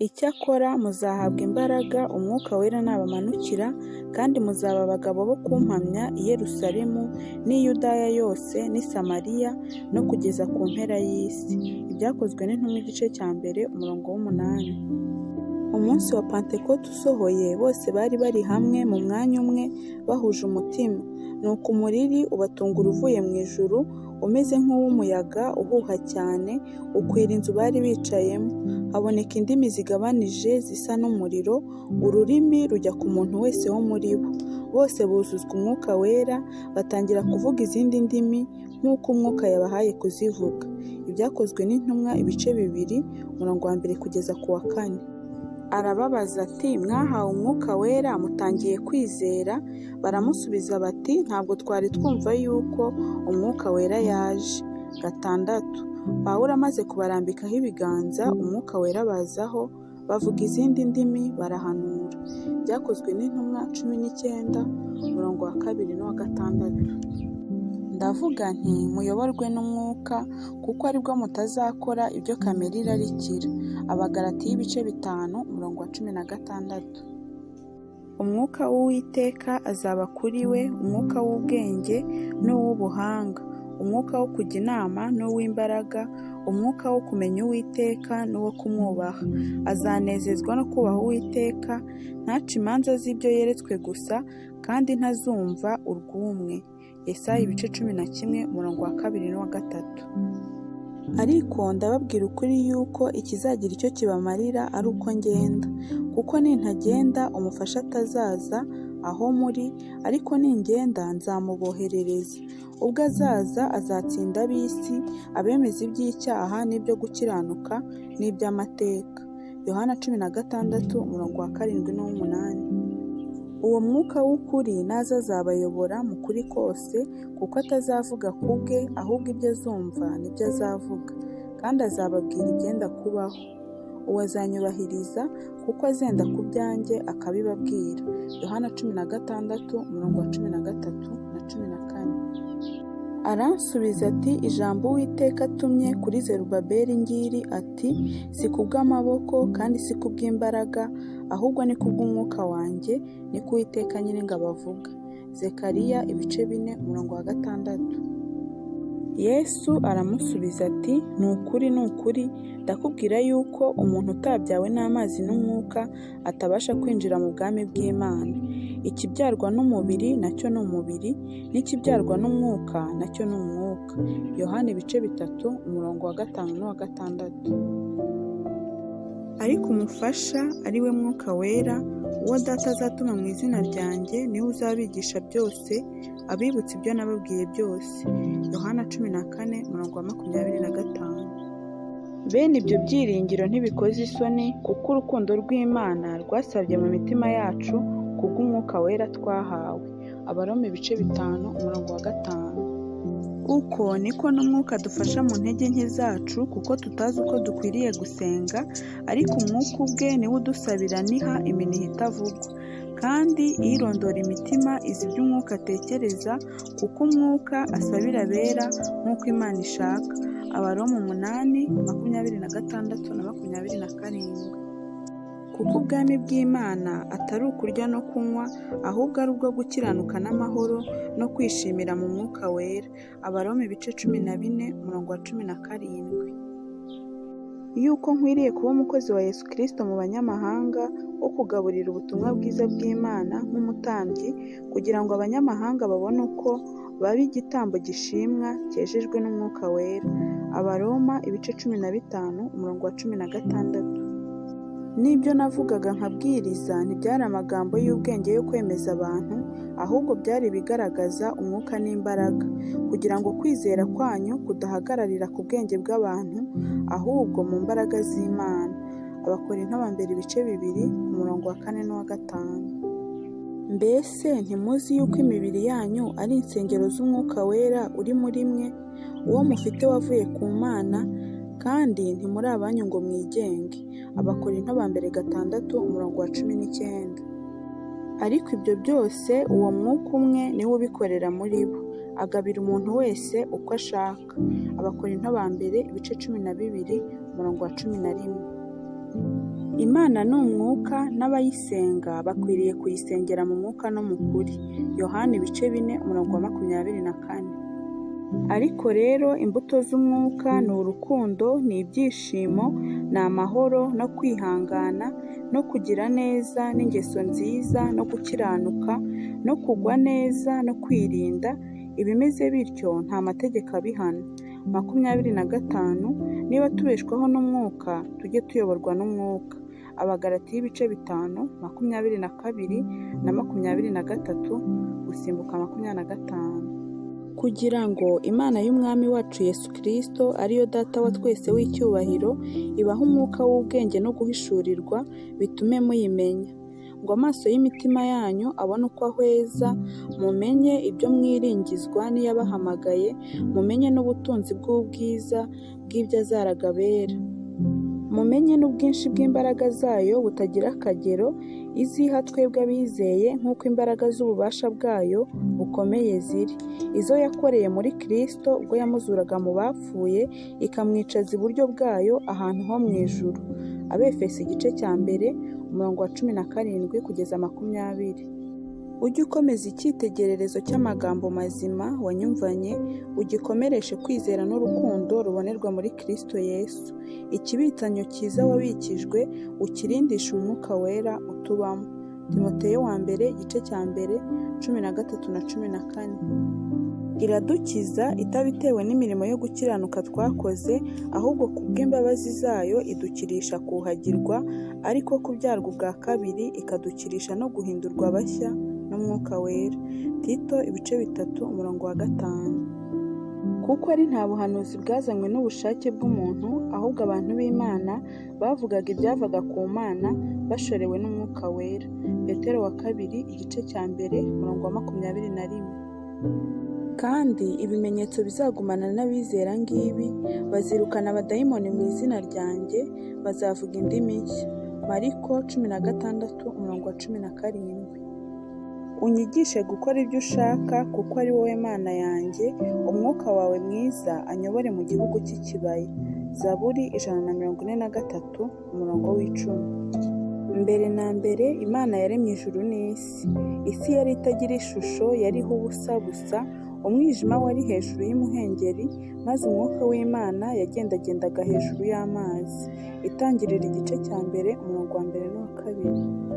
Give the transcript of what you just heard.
Icyakora muzahabwa imbaraga Umwuka Wera nabamanukira, kandi muzaba abagabo bo kumpamya i Yerusalemu n'i Yudaya yose n'i Samariya no kugeza ku mpera y'isi. Ibyakozwe n'Intumwa igice cya 1 umurongo wa 8. Umunsi wa Pantekote usohoye, bose bari bari hamwe mu mwanya umwe bahuje umutima. Nuko umuriri ubatungura uvuye mu ijuru, umeze nk'uw'umuyaga uhuha cyane, ukwira inzu bari bicayemo. Haboneka indimi zigabanije zisa n'umuriro, ururimi rujya ku muntu wese wo muri bo. Bose buzuzwa Umwuka Wera, batangira kuvuga izindi ndimi nk'uko Umwuka yabahaye kuzivuga. Ibyakozwe n'Intumwa ibice 2, umurongo wa 1 kugeza ku wa 4. Arababaza ati: "Mwahawe Umwuka Wera mutangiye kwizera?" Baramusubiza bati: "Ntabwo twari twumva yuko Umwuka Wera yaje." 6. Pawulo amaze kubarambikaho ibiganza, Umwuka Wera abazaho, bavuga izindi ndimi barahanura. Byakozwe n'Intumwa 19, umurongo wa 2 n'uwa 6. Ndavuga nti: muyoborwe n'Umwuka, kuko aribwo mutazakora ibyo kamere irarikira. Abagalatiya ibice 5, umurongo wa 16. Umwuka w'Uwiteka azaba kuri we, umwuka w'ubwenge n'uw'ubuhanga, umwuka wo kujya inama n'uw'imbaraga, umwuka wo kumenya Uwiteka n'uwo kumwubaha. Azanezezwa no kubaha Uwiteka, ntace imanza z'ibyo yeretswe gusa, kandi ntazumva urw'umwe. Yesaya ibice 11, umurongo wa 2 n'uwa 3. Ariko ndababwira ukuri yuko ikizagira icyo kibamarira ari uko ngenda, kuko nintagenda umufasha atazaza aho muri, ariko ningenda nzamuboherereza. Ubwo azaza azatsinda ab'isi, abemeza iby'icyaha n'ibyo gukiranuka n'iby'amateka. Yohana 16, umurongo wa 7 n'uw'umunani. Uwo Mwuka w'ukuri naza azabayobora mu kuri kose, kuko atazavuga ku bwe, ahubwo ibyo azumva nibyo azavuga, kandi azababwira ibyenda kubaho. Uwo azanyubahiriza, kuko azenda ku byanjye akabibabwira. Yohana 16, umurongo wa 13 na 14. Aransubiza ati: "Ijambo Uwiteka atumye kuri Zerubabeli ngiri, ati: Si kubw'amaboko kandi si kubw'imbaraga, ahubwo ni kubw'Umwuka wanjye, niko Uwiteka Nyiringabo avuga." Zekariya ibice 4, umurongo wa 6. Yesu aramusubiza ati: "Ni ukuri, ni ukuri, ndakubwira yuko umuntu utabyawe n'amazi n'Umwuka atabasha kwinjira mu bwami bw'Imana. Ikibyarwa n'umubiri nacyo ni umubiri, n'ikibyarwa n'Umwuka nacyo ni umwuka." Yohana ibice 3, umurongo wa 5 n'uwa 6. Ariko umufasha, ari we Mwuka Wera, uwo Data azatuma mu izina ryanjye, niwe uzabigisha byose, abibutsa ibyo nababwiye byose. Yohana 14, umurongo wa 25. Bene ibyo byiringiro ntibikoze isoni, kuko urukundo rw'Imana rwasabye mu mitima yacu kubw'Umwuka Wera twahawe. Abaroma ibice 5, umurongo wa 5. Uko niko n'Umwuka adufasha mu ntege nke zacu, kuko tutazi uko dukwiriye gusenga, ariko Umwuka ubwe niwe udusabira aniha iminiha itavugwa. Kandi irondora imitima izi ibyo Umwuka atekereza, kuko Umwuka asabira abera nk'uko Imana ishaka. Abaroma 8, 26 na 27. Kuko ubwami bw'Imana atari ukurya no kunywa, ahubwo ari ubwo gukiranuka n'amahoro no kwishimira mu Mwuka Wera. Abaroma ibice 14, umurongo wa 17. Yuko nkwiriye kuba umukozi wa Yesu Kristo mu banyamahanga, wo kugaburira ubutumwa bwiza bw'Imana nk'umutambyi, kugira ngo abanyamahanga babone uko baba igitambo gishimwa cyejejwe n'Umwuka Wera. Abaroma ibice 15, umurongo wa 16. N'ibyo navugaga nkabwiriza ntibyari amagambo y'ubwenge yo kwemeza abantu, ahubwo byari ibigaragaza umwuka n'imbaraga, kugira ngo kwizera kwanyu kudahagararira ku bwenge bw'abantu, ahubwo mu mbaraga z'Imana. Abakorinto ba mbere ibice 2, umurongo wa 4 n'uwa 5. Mbese ntimuzi yuko imibiri yanyu ari insengero z'Umwuka Wera uri muri mwe, uwo mufite wavuye ku Mana, kandi ntimuri abanyu ngo mwigenge. Abakorinto ba mbere 6, umurongo wa 19. Ariko ibyo byose uwo Mwuka umwe niwe ubikorera muri bo, agabira umuntu wese uko ashaka. Abakorinto ba mbere ibice 12, umurongo wa 11. Imana ni umwuka, n'abayisenga bakwiriye kuyisengera mu mwuka no mu kuri. Yohana ibice 4 umurongo wa 24. Ariko rero imbuto z'umwuka ni urukundo, ni ibyishimo, ni amahoro, no kwihangana, no kugira neza, n'ingeso nziza, no gukiranuka, no kugwa neza, no kwirinda. Ibimeze bityo nta mategeko abihana. 25. Niba tubeshwaho n'umwuka, tujye tuyoborwa n'umwuka. Abagalatiya ibice 5, 22 na 23 gusimbuka 25. Kugira ngo Imana y'Umwami wacu Yesu Kristo, ariyo Data wa twese w'icyubahiro, ibahe umwuka w'ubwenge no guhishurirwa, bitume muyimenya. Ngo amaso y'imitima yanyu abone uko ahweza, mumenye ibyo mwiringizwa n'iyabahamagaye, mumenye n'ubutunzi bw'ubwiza bw'ibyo azaraga abera. Mumenye n'ubwinshi bw'imbaraga zayo butagira akagero, iziha twebwe abizeye nk'uko imbaraga z'ububasha bwayo bukomeye ziri, izo yakoreye muri Kristo ubwo yamuzuraga mu bapfuye, ikamwicaza iburyo bwayo ahantu ho mu ijuru. Abefeso igice cya 1 umurongo wa 17 kugeza 20. Ujye ukomeza icyitegererezo cy'amagambo mazima wanyumvanye, ugikomereshe kwizera n'urukundo rubonerwa muri Kristo Yesu. Ikibitanyo cyiza wabikijwe ukirindishe umwuka wera utubamo. Timoteyo wa mbere igice cya 1, 13 na 14. Iradukiza itabitewe n'imirimo yo gukiranuka twakoze, ahubwo kubw'imbabazi zayo idukirisha kuhagirwa, ariko kubyarwa ubwa kabiri ikadukirisha no guhindurwa bashya n'Umwuka Wera. Tito ibice 3 umurongo wa 5. Kuko ari nta buhanuzi bwazanywe n'ubushake bw'umuntu, ahubwo abantu b'Imana bavugaga ibyavaga ku Mana bashorewe n'Umwuka Wera. Petero wa kabiri igice cya 1 umurongo wa 21. Kandi ibimenyetso bizagumana n'abizera ngibi, bazirukana abadayimoni mu izina ryanjye, bazavuga indimi nshya. Mariko 16 umurongo wa 17. Unyigishe gukora ibyo ushaka, kuko ari wowe Mana yanjye, umwuka wawe mwiza anyobore mu gihugu cy'ikibaya. Zaburi 143 umurongo wa 10. Mbere na mbere Imana yaremye ijuru n'isi. Isi yari itagira ishusho, yariho ubusa busa, umwijima wari hejuru y'umuhengeri, maze umwuka w'Imana yagendagendaga hejuru y'amazi. Itangiriro igice cya 1 umurongo wa 1 n'uwa 2.